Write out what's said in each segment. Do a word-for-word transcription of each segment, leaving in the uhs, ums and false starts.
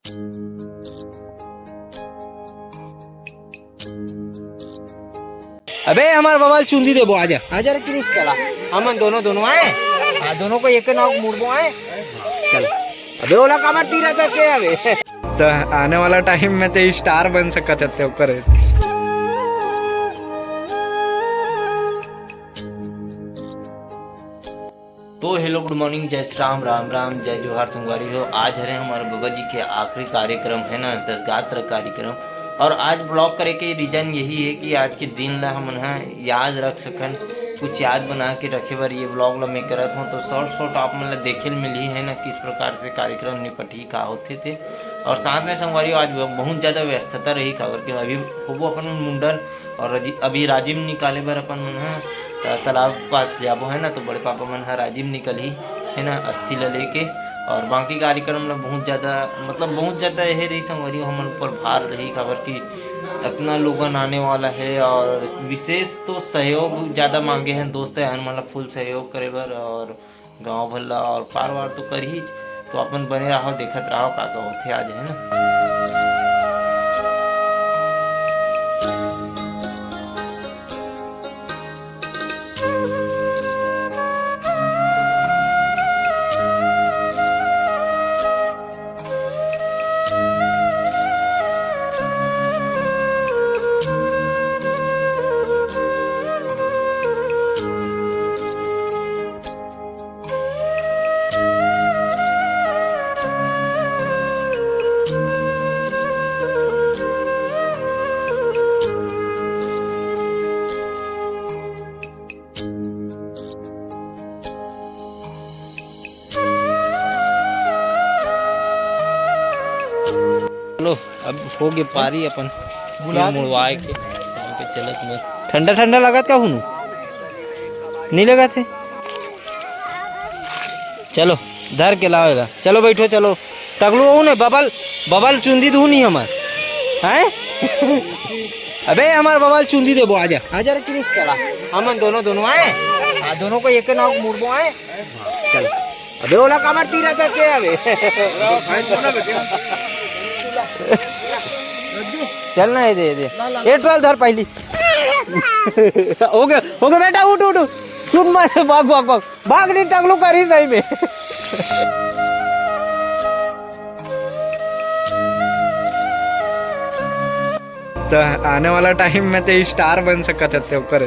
अबे हमार बवाल चुंदी देबो, आजा, आजा रे क्रिस, चला। हमन दोनों, दोनों आए, हाँ, दोनों को एक नाव मुड़बो आए। चल, अबे ओला काबर तीरा था के अबे? तो आने वाला टाइम में ते स्टार बन सकत हते ओकर। तो हेलो, गुड मॉर्निंग, जय श्री राम, राम राम, जय जोहार संगवारी हो। आज हरे हमारे बाबा जी के आखिरी कार्यक्रम है ना, दस गात्र कार्यक्रम। और आज ब्लॉग करे के रीजन यही है कि आज के दिन ला हमन ह याद रख सकन, कुछ याद बना के रखे बर ये ब्लॉग ला मैं करत हूँ। तो शॉर्ट शॉर्ट आप मन ला देखे ल मिलही है ना, किस प्रकार से कार्यक्रम निपटही, का होथे थे। और साथ में संगवारी हो, आज बहुत ज़्यादा व्यस्तता रही, काबर कि अभी होबो अपन मुंडन और राजी-, अभी राजिम निकाले बर अपन मन ह त-, तालाब पास जाबो है ना, तो बड़े पापा मन ह राजिम निकलही है ना, अस्थि ल लेके। और बाकी कार्यक्रम ल बहुत ज़्यादा, मतलब बहुत ज़्यादा यह रही संगवारी हो, हमन ऊपर भार रही, काबर कि अतना लोगन आने वाला है और विशेष तो सहयोग ज़्यादा मांगे हैं दोस्त यार मन ल फुल सहयोग करे बर। और गाँव भर ला और पार वार तो करही, तो अपन बने रहो, देखत रहो का का होथे आज, है ना। चलो, अब हो गे पारी अपन। बुला सिर दे। मुड़वाए के, यहाँ पे चलत मत। ठंडा ठंडा लगत का हुनू? नहीं लगत है? चलो, धर के लाओ एला। चलो बैठो, चलो। टकलू हो ने, बबल, बबल चुंदी दू नहीं हमार। हैं? अबे हमार बबल चुंदी देबो, आजा। आजा रे क्रिस, चला। हमन दोनों, दोनों आए। हाँ, दोनों को एक नाव मुड़बो आए। चल। अबे ओला काबर तीरा था के अबे? चल ना, ये दे, ये दे। ये ट्रॉल धर पहली। हो गया, हो गया बेटा, उठ, उठ, उठ। सुन मारे, भाग, भाग, भाग। भाग नहीं, टकलू करी सही में। तो आने वाला टाइम में ते स्टार बन सकत हते ओकर।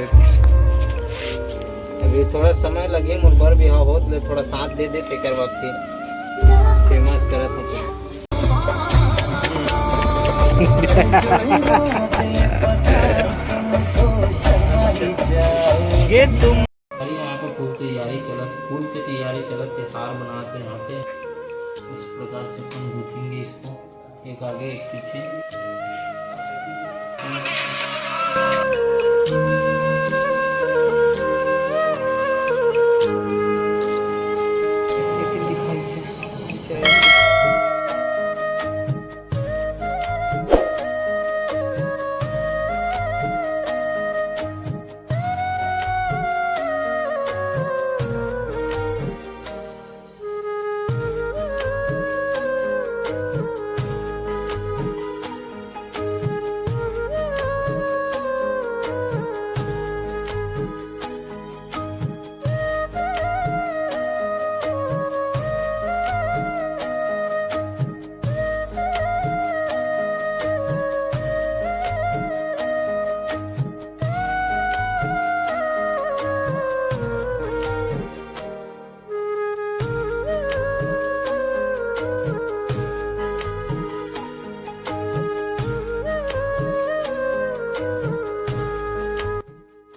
अभी थोड़ा समय लगे, मोर बर बिहाव होत ले, थोड़ा साथ दे दे, तेकर बाद फिर फेमस करत हते। ये तुम अरे, यहाँ पे फुल तैयारी चलत, फूल के तैयारी चलत, त्योहार मनाते यहाँ पे। इस प्रकार से अपन गूंथेंगे इसको, एक आगे एक पीछे।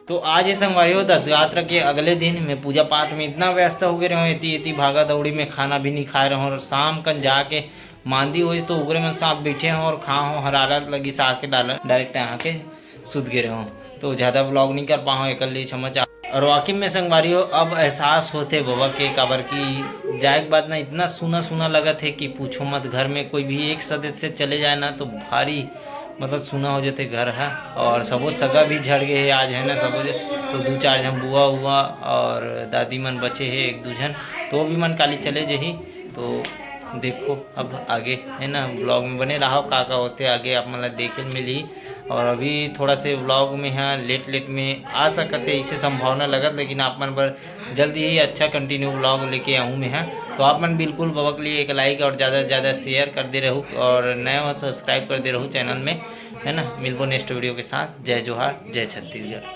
तो आज ये संगवारी हो, दस यात्रा के अगले दिन मैं पूजा पाठ में इतना व्यस्त हो गए रहूँ, इतनी इतनी भागा दौड़ी में खाना भी नहीं खाए रहूँ, और शाम कन जाके मांदी होइस तो उगरे मन साथ बैठे हों और खा हों, हरारत लगी सा के डायरेक्ट यहाँ के सुत गे रहूँ, तो ज़्यादा व्लॉग नहीं कर पाऊँ, एक लिए क्षमा चाह। और वाकई में संगवारी हो, अब एहसास होते बाबा के, काबर कि जाए के बाद ना इतना सूना सूना लगत है कि पूछो मत। घर में कोई भी एक सदस्य चले जाए ना तो भारी मतलब सूना हो जाते घर है। और सबो सगा भी झड़ गए है आज, है ना, सबो ज-, तो दो चार झन बुआ हुआ और दादी मन बचे है एक दो झन, तो वो भी मन काली चले जही। तो देखो अब आगे, है ना, vlog में बने रहो, का का होते आगे आप मन ला देखे ल मिलही। और अभी थोड़ा से vlog में, हाँ, लेट लेट में आ सकत है, इसे संभावना लगत, लेकिन आप मन बर जल्दी ही अच्छा continue vlog लेके आऊँ मैं, हाँ। तो आप मन बिल्कुल बबक लिए एक like और ज़्यादा से ज़्यादा share कर दे रहू और नया हो subscribe कर दे रहू channel में, है ना। मिलबो next video के साथ। जय जोहार, जय छत्तीसगढ़।